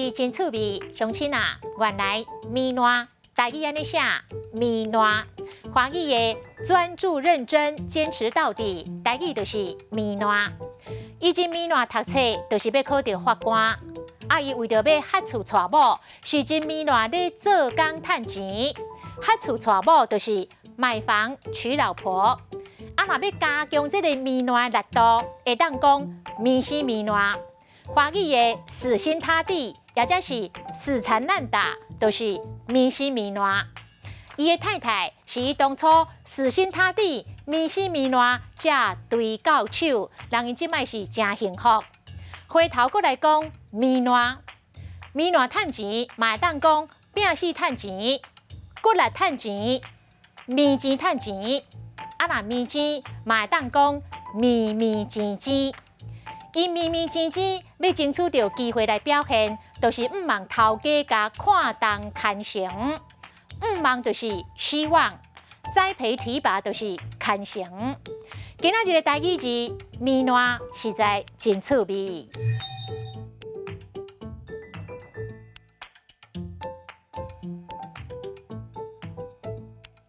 字真趣味，鄉親啊，原來糜爛，台語按呢寫，糜爛，華語的專注認真堅持到底，台語就是糜爛。伊真糜爛讀冊，就是欲考著法官。啊，伊為著欲合厝娶某，是真糜爛咧做工趁錢。合厝娶某就是買房娶老婆。啊，若欲加強這个糜爛力度，會當講糜死糜爛。華語的死心塌地，抑者是死纏爛打，就是糜死糜爛。伊的太太是伊當初死心塌地、糜死糜爛，才追到手，人𪜶這擺是誠幸福。回頭閣來講糜爛，糜爛趁錢，嘛會當講拚死趁錢、骨力趁錢、糜錢趁錢。啊，若糜錢嘛會當講糜糜錢錢。伊糜糜錢錢欲爭取著機會來表現，就是向望頭家共看重牽成。向望就是希望，栽培提拔就是牽成。今仔日的台語字糜爛實在真趣味。